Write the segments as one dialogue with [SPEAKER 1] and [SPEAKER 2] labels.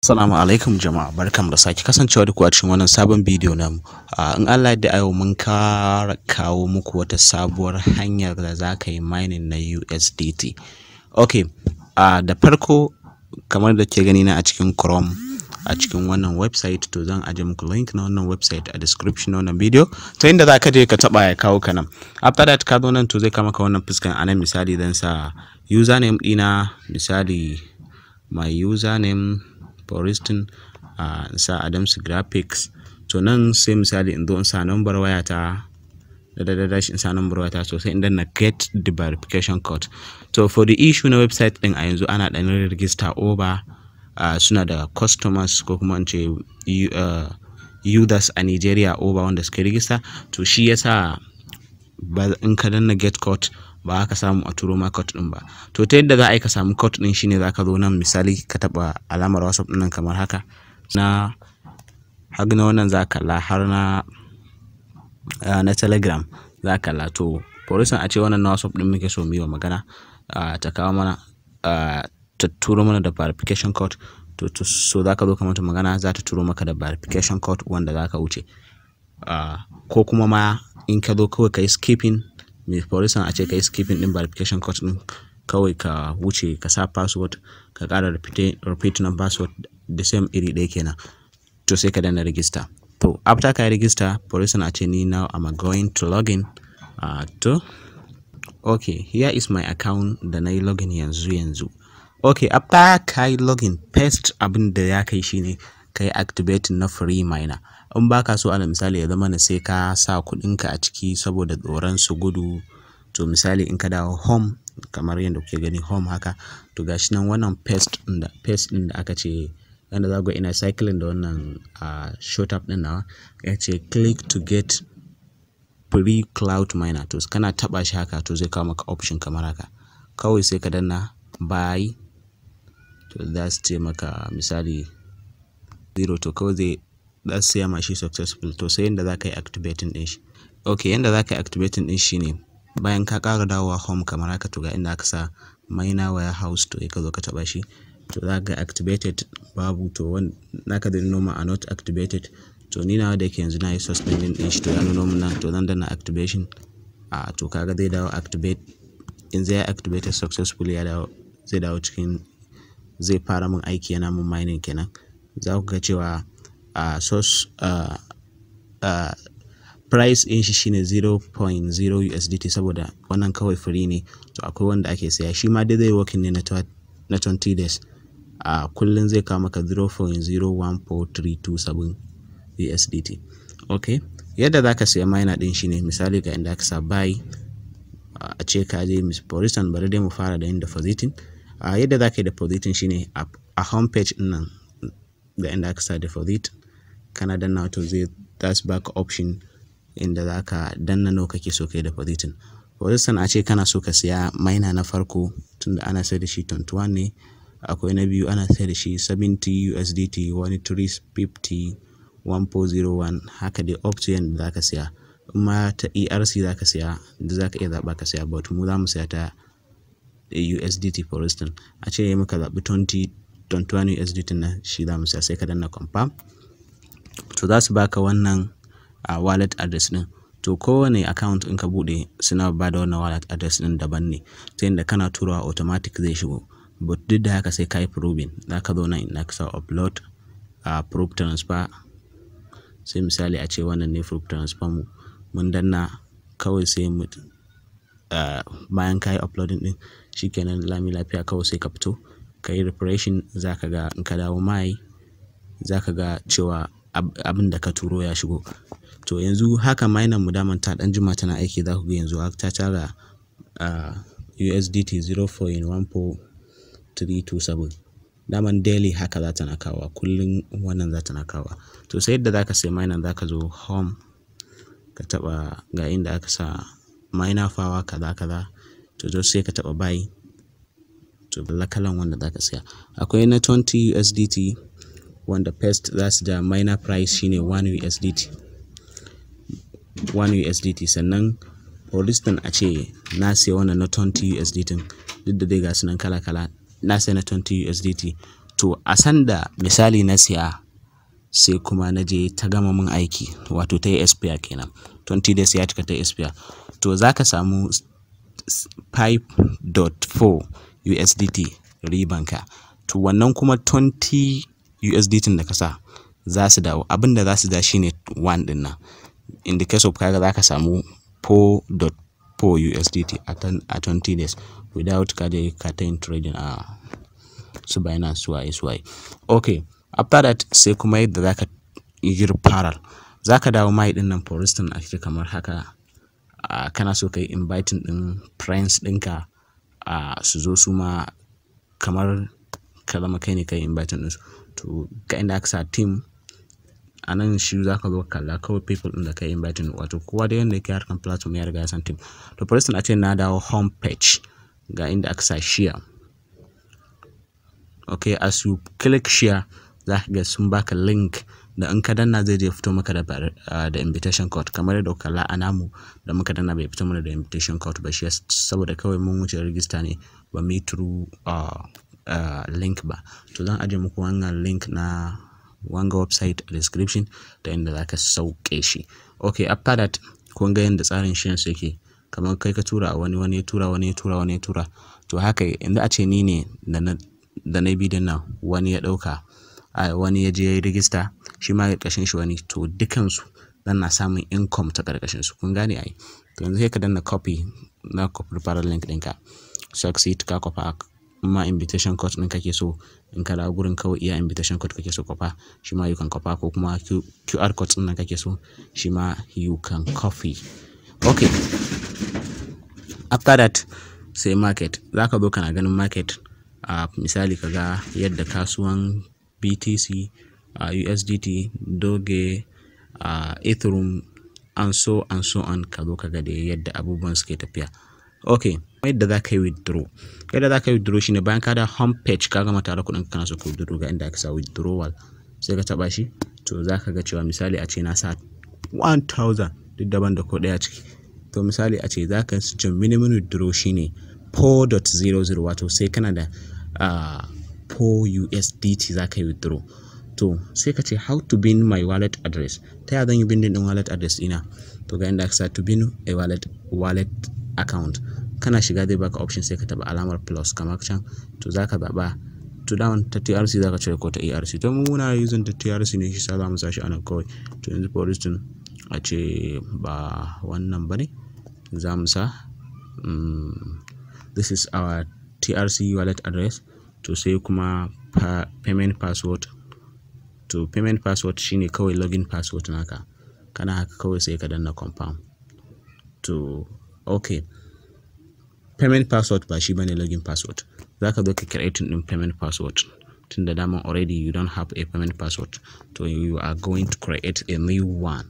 [SPEAKER 1] Assalamu alaikum jama'a, barkamu da sake kasancewa da ku a cikin wannan sabon bidiyo namu. In Allah ya yarda, a yau mun kara kawo muku wata sabuwar hanyar da za ka yi mining na USDT. Okay, da farko, kamar da ke gani na a cikin Chrome, a cikin wannan website, to zan aje muku link na wannan website a description na wannan bidiyo, ta inda za ka je ka taba ya kawo ka nan. After that, ka zo nan, to zai kama ka wannan fuskan. A nan misali zan sa username ɗina, misali my username, for instance, in sa Adams Graphics. To nan sai misali in zo in sa number wayata da da dash, in sa number wayata. So sai in danna "get the verification code". To for the issue na website din, a yanzu ana dan register over, suna da customers ko kuma in ce users a Nigeria over wanda suka register. To shi yasa ba in ka danna "get code" ba ka samu a turo ma code din ba. To ta yadda za a yi ka samu code din shine za ka zo nan, misali ka taba alamar WhatsApp din nan kamar haka, na har na wannan za ka kalla, har na Telegram za ka kalla. To for instance, a ce wannan na WhatsApp din muke so mu yi wa magana, ta kawo mana, ta turo mana da verification code. To so za ka zo ka mata magana, za ta turo maka da verification code wanda za ka wuce, ko kuma ma in ka zo kawai ka yi skipping. For instance, a ce ka yi skipping din verification code din, kawai ka wuce ka sa password, ka ƙara repeat na password, the same, iri ɗaya kenan. To sai ka danna "register". To after ka yi register, for instance, a ce ni now I'm going to login. To okay, here is my account da na yi login yanzu yanzu. Okay, after ka yi login, first abin da ya kai shine ka yi activating na free miner. In baka so, ala misali, ya zama na sai ka sa kuɗinka a ciki saboda tsoron su gudu, to misali in ka dawo home kamar yadda kuke gani, home haka, to gashi nan wannan paste din da aka ce, yanda za ku ga ina cycling da wannan short app din nawa, ya ce "click to get free cloud miner". To kana taba shi haka, to zai kawo maka option kamar haka. Kawai sai ka danna "buy". To za su ce maka misali zero, to kawai zai za su siya ma shi successful. To sai yanda za ka yi activating din shi. Ok, yanda za ka yi activating din shi ne bayan ka ƙara dawowa home kamar haka, to ga inda aka sa "miner warehouse", to ka zo ka taɓa shi. To za ka ga activated babu, to naka da noma a not activated. To ni nawa da yake yanzu na yi suspending din shi, to ya nuno mun nan. To zan danna activation. A to kaga zai dawo activate. In zai activated successfully, ya dawo, zai dawo cikin, zai fara min aiki, yana mun mining kenan. Za ku ga cewa a source price din shi shine 0.0 USDT, saboda wannan kawai free ne. To akwai wanda ake saya, shi ma dai zai working ne na 20 days. A kullum zai kawo maka 0.014327 USDT. Okay, yadda za ka siya miner din shine misali ga inda aka sa "buy". A ce ka je, for instance, bari dai mu fara da yin depositing. A yadda za ka yi depositing shine a home page din nan, ga inda aka sa "deposit". Kana danna, to zai za su baka option inda za ka danna nawa kake so ka yi depositing. For instance, a ce kana so ka siya miner na farko, tunda ana sayar da shi 21 ne. Akwai na biyu ana sayar da shi 70 USDT, wani 350, 1401, haka dai up to yanda za ka siya. In ma ta ERC za ka siya, da za ka iya zaɓa ka siya, but mu za mu siya ta USDT. For instance, a ce muka zaɓi 20 21 USDT na shi za mu siya, sai ka danna "confirm". To za su baka wannan a wallet address din. To kowane account in ka buɗe suna ba da wannan wallet address ɗin daban ne, ta yanda kana turawa automatic zai shigo. But duk da haka sai ka yi proving. Za ka zo nan inda aka sa "upload a proof transfer". Sai misali a ce wannan ne proof transfer mu, mun danna kawai, sai mu bayan ka yi uploading ɗin, shikenan, lami lafiya, kawai sai ka fito ka yi refreshing. Za ka ga in ka dawo mai, za ka ga cewa abin da ka turo ya shigo. To yanzu haka miner mu daman ta ɗan jima tana aiki. Za ku ga yanzu ta tara USDT 0.14327. Daman daily haka za ta na kawowa, kullum wannan za ta na kawowa. To sai yadda za ka sai miner, za ka zo home, ka taɓa ga inda aka sa "miner power" kaza kaza. To zo sai ka taɓa "buy". To kalan wanda za ka siya, akwai na 20 USDT, wanda first za su da miner price shine 1 USDT, 1 USDT. Sannan for instance, a ce na siya wannan na 20 USDT, duk da dai ga su nan kala kala, na siya na 20 USDT. To a sanda misali na siya, sai kuma na je ta gama min aiki, wato ta yi expire kenan. 20 days ya cika, ta yi expire. To za ka samu 5.4 USDT ribanka. To wannan kuma 20 USDT da ka sa za su dawo. Abin da za su da shine 1 ɗin nan. In the case of kaga za ka samu 4.4 USDT a 20 days without ka je ka ta yin trading a su Binance, su waye su waye. Okay, after that sai kuma yadda za ka yi referral. Za ka dawo mai ɗin nan, for instance a ce kamar haka, kana so ka yi inviting ɗin friends ɗinka su zo su ma kamar ka zama kai ne ka yi inviting ɗinsu. To ga inda aka sa team a nan, shi za ka zo ka kalla kawai people ɗin da ka yi inviting, wato kowa da yanda yake harkar platform ya riga ya san team. To for instance a ce na dawo home page, ga inda aka sa share. Okay, as you click share, za ka ga sun baka link da in ka danna zai je fito maka da invitation code, kamar yadda kuka kalla a namu da muka danna bai fito mana da invitation code ba, shi saboda kawai mun wuce register ne, ba mu yi through link ba. To zan ajiye muku wannan link na wanga website a description da inda za ka sauke shi. Okay, after that kun ga yadda tsarin sharing yake, kamar kai ka tura wani, wani ya tura, wani ya tura, wani ya tura. To haka yanzu a ce ni ne da na bidiyon nan, wani ya ɗauka, wani ya je ya yi register, shi ma ƙarƙashin shi wani, to dukansu zan na samun income ta ƙarƙashin su. Kun gane ai? To yanzu sai ka danna copy na copy referral link ɗinka. Succeed, ka copy. Ma invitation code ɗin kake so, in ka dawo gurin kawai iya invitation code kake so copy, shi ma you can copy, ko kuma QR code ɗin nan kake so, shi ma you can copy. Okay, after that sai market. Za ka zo kana ganin market, misali ka ga yadda kasuwan BTC, USDT, Doge, Ethereum and so and so on, ka zo ka ga da yadda abubuwan suke tafiya. Okay, yadda za ka yi withdraw. Yadda za ka yi withdraw shine bayan ka da home page, ka gama tara kuɗin, kana so ka withdraw, ga inda aka sa withdrawal, sai ka taɓa shi. To za ka ga cewa misali a ce na sa 1000, duk daban da ko ɗaya ciki. To misali a ce za ka ce minimum withdraw shine 4.00, wato sai kana da 4 USDT za ka yi withdraw. To sai ka ce how to bind my wallet address, ta yaya zan yi binding din wallet address ɗina? To ga inda aka sa to bind a wallet account. Kana shiga zai baka option, sai ka taɓa alamar plus kamar can. To za ka zaɓa, to daman ta TRC za ka cire ko ta ERC. To mu muna using ta TRC ne, shi sa za mu sa shi anan kawai. To yanzu for instance a ce ba wannan ba ne za mu sa, this is our TRC wallet address. To sai kuma payment password. To payment password shine kawai login password naka. Kana haka kawai sai ka danna confirm. To okay, payment password ba shi bane login password. Zaka zo ka creating din payment password, tunda daman already you don't have a payment password, to you are going to create a new one.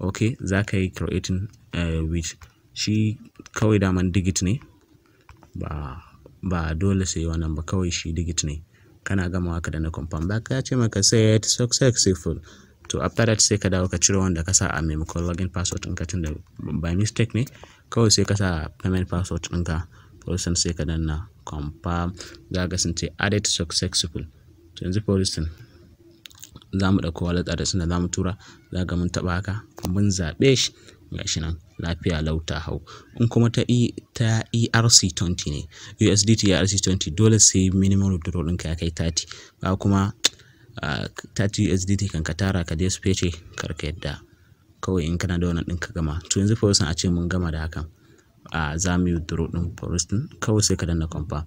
[SPEAKER 1] Okay, zaka yi creating with shi kawai, daman digit ne, ba dole sai wannan ba, kawai shi digit ne. Kana gamawa ka danna confirm, ba ka ce maka set successful. To after that sai ka dawo ka cire wanda ka sa a maimakon login password ɗinka, tunda by mistake ne, kawai sai ka sa payment password ɗinka. For instance sai ka danna confirm, za ka sun ce added successful. To yanzu for instance za mu ɗauko wallet address da za mu tura, za ga mun taɓa haka, mun zaɓe shi, gashi nan lafiya lau ta hau. In kuma ta ERC20 ne, USDT ERC20, dole sai minimum withdrawal ɗinka ya kai 30 ba kuma 30 USDT kan ka tara ka je su fece, kar ka yadda, kawai in kana da wannan ɗin ka gama. To yanzu for instance a ce mun gama da hakan, za mu yi withdraw ɗin, for instance kawai sai ka danna confirm.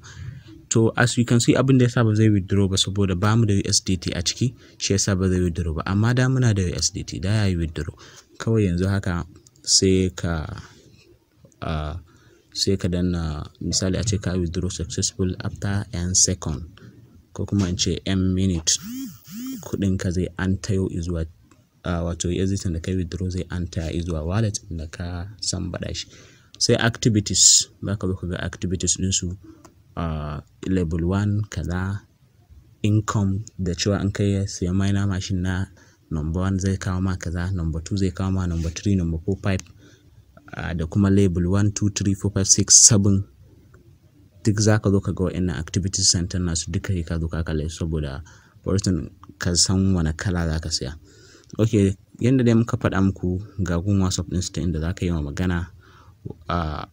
[SPEAKER 1] To as you can see, abin da yasa ba zai withdraw ba saboda ba mu da USDT a ciki, shi yasa ba zai withdraw ba. Amma da muna da USDT da yayi withdraw. Kawai yanzu haka sai ka danna, misali a ce ka withdraw successful, after n second ko kuma in ce n minute, kuɗin ka zai an tayo zuwa wato USDT da kai withdraw zai an taya zuwa wallet da ka san baɗa shi. Sai activities, za ka zo ka ga activities ɗinsu, level 1 kaza income, da cewa in kai siya miner machine na number 1 zai kawo ma kaza, number 2 zai kawo ma, number 3, number 4, 5, da kuma level 1, 2, 3, 4, 5, 6, 7. Duk za ka zo ka ga wa'innan activity center nasu duka, sai ka zo ka kalle su saboda for ka san wane kala za ka siya. Ok, yanda dai muka faɗa muku, ga gun WhatsApp ɗinsu ta inda za ka yi wa magana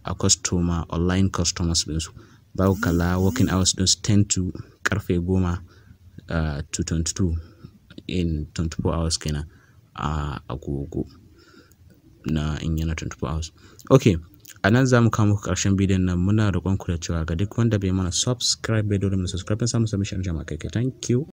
[SPEAKER 1] a customer, online customers ɗinsu. Za ku kalla working hours ɗinsu, 10 to karfe 10 to 22 in 24 hours kenan a agogo na in yana 24 hours. Ok, a nan za mu kawo muku ƙarshen bidiyon nan. Muna roƙon ku da cewa ga duk wanda bai mana subscribe bai, dole mu subscribe don samun submission jama'a kai. Thank you.